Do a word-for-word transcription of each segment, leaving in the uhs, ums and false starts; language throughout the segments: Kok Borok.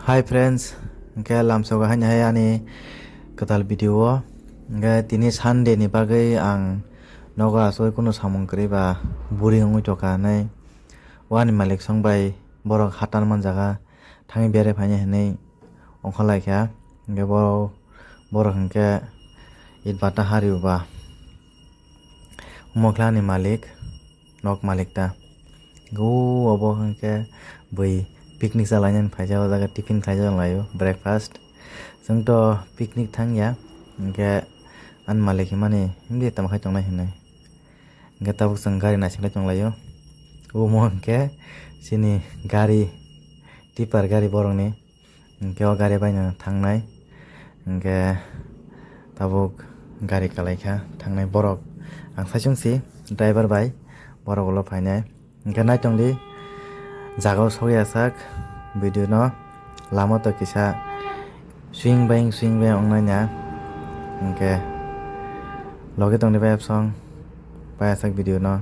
Hi friends, hwnkhe lamsogo haino hai ani kwtal video o. Hwnkhe tini Sunday ni bagwi ang nogo aswk kunu samung kwrwi ba boring wngwi tongkha hinwi. O ani malik song bai borok hatan man jaga thangwi berai phainai hinwi ongkhorlaikha. Hwnkhe borok, borok hwnkhe itbata hari uba. Omo khe ani malik, nok malik ta. Go obo hwnkhe bui picnic chalainani phaijak, o jaga tiffin khlaijak wnglaio, breakfast. Chwng to picnic thangya, hwnkhe ani malik himani himdi tamo khai tongnai hinwi. Hwnkhe tabuk chwng gari naisingwi tonglaio. Omo hwnkhe chini gari, tipper gari borokni. Hwnkhe o gari baino thangnai. Hwnkhe tabuk gari kalaikha thangnai borok. Ang saichung si driver bai borok ulo phainai. Hwnkhe naitongdi, jaga o sokya sak video no, lama to kisa swing bang swing bang wngnai na. Hwnkhe logi tongdi bai absong paiyasak video no.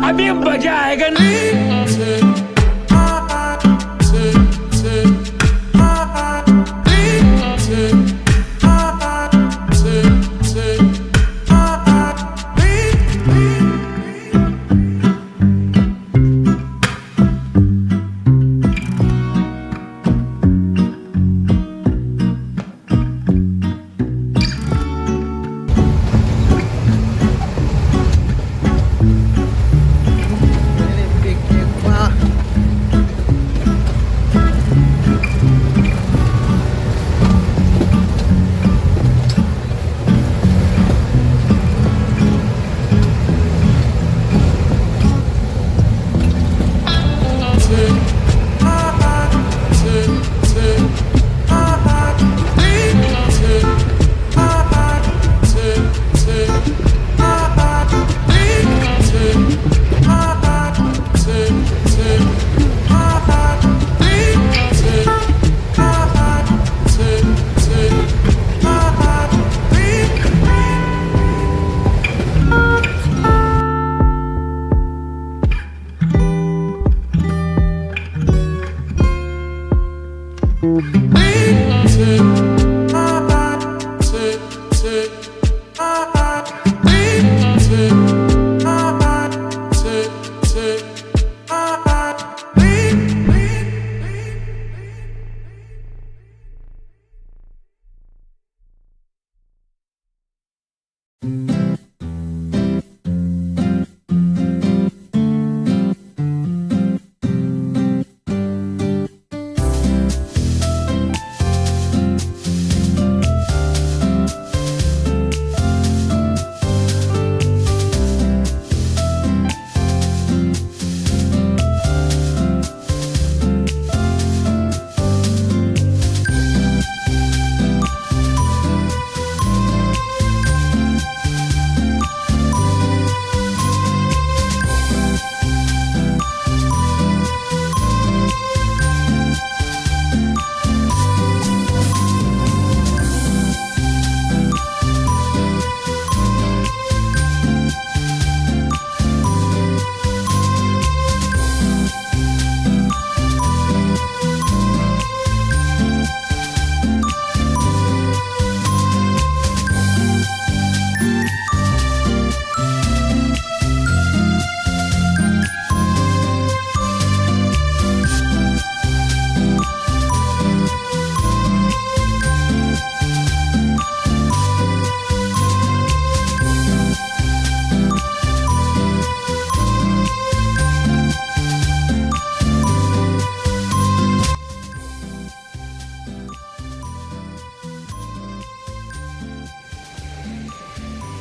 अभी मजा आएगा ना।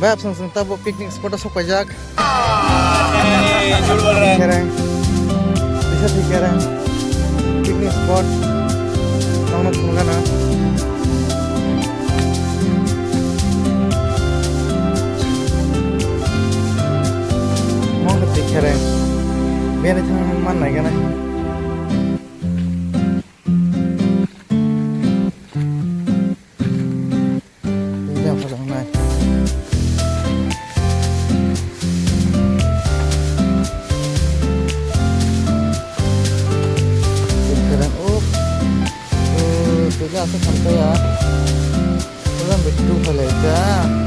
Bai, absang sung tabo picnic spot o sok paijak. Kereng. Bisa di Kereng. Picnic spot. Nang nang sungana. Mong di Kereng. Biar itu mana gana. Ini apa dong, Nay? Keren, oh. Oh, tiga asa sampai ya. Pulang betul kalau itu.